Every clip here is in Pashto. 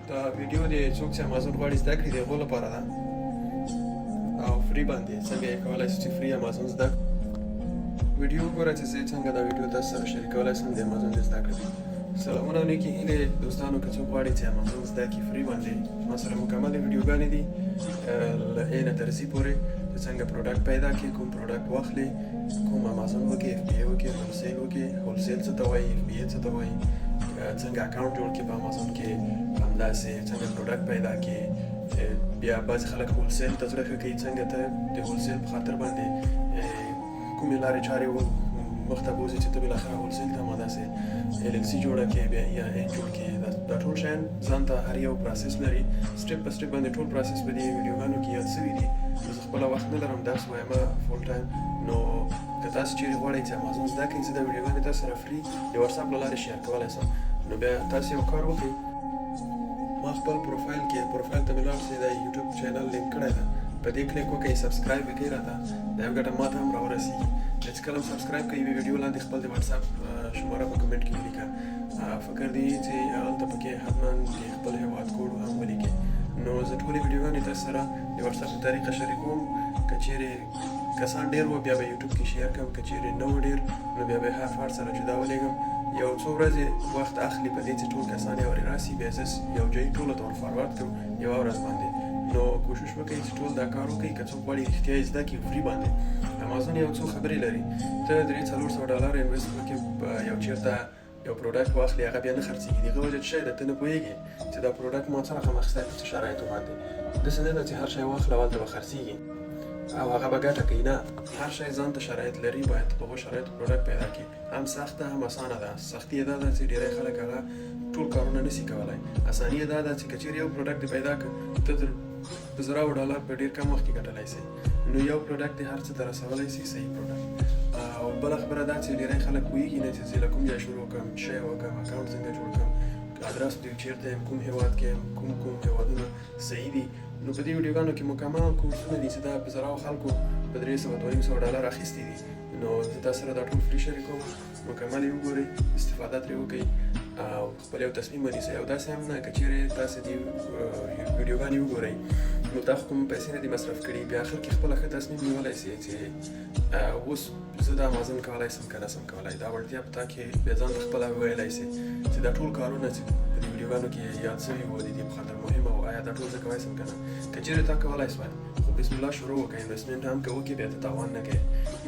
دا ویډیو د څوک چې امازون غواړي زده کړي د هغو لپاره ده او free باندې څنګه یې کولای شي چې free امازون زده کړي. ویډیو وګوره چې زه څنګه دا ویډیو تاسو سره شریکولای شم د امازون د زده کړې. سلامونه او نیکې هیلې دوستانو، که څوک غواړي چې امازون زده کړي free باندې، ما سره مکملې ویډیوګانې دي له A نه تر Z پورې چې څنګه product پیدا کړي، کوم product واخلي، کوم امازون وکړي، FBA وکړي، wholesale وکړي، wholesale څه ته وایي، FBA څه ته وایي، څنګه account جوړ کړي په امازون کې، همداسې څنګه product پیدا کړي. بیا بعضې خلک wholesale ته زړه ښه کوي، څنګه ته د wholesale په خاطر باندې کومې لارې چارې مخته بوځي چې ته بالاخره wholesale ته همداسې LLC جوړه کړې، بیا EIN جوړ کړې. دا ټول شیان ځان ته هر یو process لري، step په step باندې ټول process په دې ویډیوګانو کې یاد سوي دي. زه خپله وخت نه لرم، درس وایم full time. نو که تاسو چیرې غواړئ چې امازون زده کړئ، زه دا ویډیوګانې تاسو سره free د واتساپ له لارې share کولی شم. نو بیا تاسو یو کار وکړئ، ما خپل پروفایل کې، پروفایل ته مې لاړ شئ، د یوټیوب channel link کړی ده، په دې کلیک وکړئ، subscribe یې کړئ راته، دا یو ګټه ماته هم راورسېږي. چې کله هم subscribe کوئ، ویډیو لاندې خپل د واتساپ شماره په کمنټ کې ولیکه. فکر دی چې هلته پکې حتما د خپل هیواد کوډ هم ولیکئ. نو زه ټولې ویډیوګانې تاسو سره د واتساپ په طریقه شریکوم. که چیرې کسان ډیر وو، بیا به یوټیوب کې share کوم، که چیرې نه وو ډیر، نو بیا به هر فرد سره جدا ولیږم. یو څو ورځې وخت اخلي په دې چې ټول کسان یې ورې راسي، بیا زه یو ځای ټولو ته ور forward کوم یوه ورځ باندې. نو کوشش وکړئ چې ټول دا کار وکړئ که څوک غواړي رښتیا یې زده کړي free باندې. امازون یو څو خبرې لري، ته 300-400 ډالر invest وکړې، یو چیرته یو product واخلي، هغه بیا نه خرڅېږي. د هغه وجه څه شی ده؟ ته نه پوهېږې چې دا product ما څه رقم اخیستی، په څه شرایطو باندې. داسې نه ده چې هر شی واخله او هلته به خرڅېږي او هغه به ګټه کوي. نه، هر شی ځان ته شرایط لري، باید په هغو شرایطو product پیدا کړي. هم سخته هم اسانه ده. سختي یې دا ده چې ډېری خلک هغه ټول کارونه نسی کولای. اساني یې دا ده چې که چیرې یو product دې پیدا کړ، ته تر په زراو ډالر په ډېر کم وخت کې ګټلی سي. نو یو product دې هر څه ته رسولی سي، صحیح product. او بله خبره دا چې ډېری خلک پوهېږي نه چې زه له کوم ځای شروع کړم، شی وکړم، account څنګه جوړ کړم، ادرس دې چیرته یم، کوم هیواد کې یم، کوم کوم هیوادونه صحیح دي. نو په دې ویډیوګانو کې مکمل کورسونه دي چې دا په زراو خلکو په 300، 250 ډالر اخیستي دي. نو زه تاسو سره دا ټول free شریکوم، مکمل یې وګورئ، استفاده ترې وکړئ او خپل یو تصمیم ونیسئ. او داسې هم نه، که چیرې تاسو دې ویډیوګانې وګورئ، نو تا خو کوم پیسې نه دي مصرف کړي، بیا اخر کې خپله ښه تصمیم نیولی سئ چې اوس زه دا امازون کولای سم که نه سم کولای. دا وړتیا په تا کې بیا ځان ته خپله ویلی سي چې دا ټول کارونه چې په دې ویډیوګانو کې یاد سوي وو، د دې په خاطر مهمه وو، آیا دا ټول زه کولی سم که نه؟ که چیرې تا کولای سوای، خو بسم الله شروع وکړه، investment هم که وکړې، بیا ته تاوان نه کوې.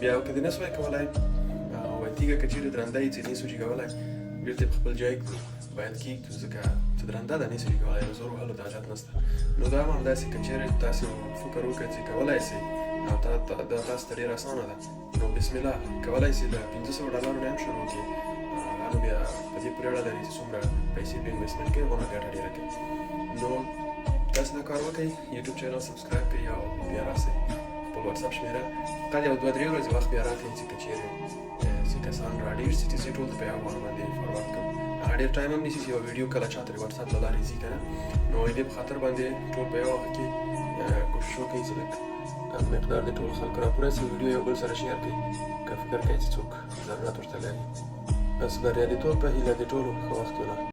بیا که دې نه سوای کولای او تیږه که چیرې درنده یې چې نه سو جګولای، بیرته په خپل ځای ږدو، باید کېږدو، ځکه چې درنده ده، نه سو جګولای، نو زور وهلو ته حاجت نشته. نو دا هم همداسې، که چیرې تاسو فکر وکړئ چې کولای سئ او دا تاسو ته ډېره اسانه ده، نو بسم الله کولای سئ له 500 ډالرو نه هم شروع کړئ. هغه نو بیا په دې پورې اړه لري چې څومره پیسې په investment کوي، هغومره ګټه ډېره کوي. نو تاسو دا کار وکړئ، یوټیوب channel subscribe کړئ او بیا راسئ خپل واتساپ شمېره. فقط یو دوه درې ورځې وخت بیا راکړئ چې که چیرې چې کسان را ډېر سي چې زه ټول ته په یو وار باندې forward کړم. هغه ډېر time هم نیسي چې یوه ویډیو کله چاته د واتساپ له لارې ځي که نه. نو د دې په خاطر باندې ټول په یو وخت کې کوشش وکړئ چې لږ مقدار د ټولو خلکو را پوره سي. ویډیو یو بل سره share کړئ که فکر کوئ چې څوک ضرورت ورته لري. بس بریالیتوب په هیله د ټولو، ښه وختونه.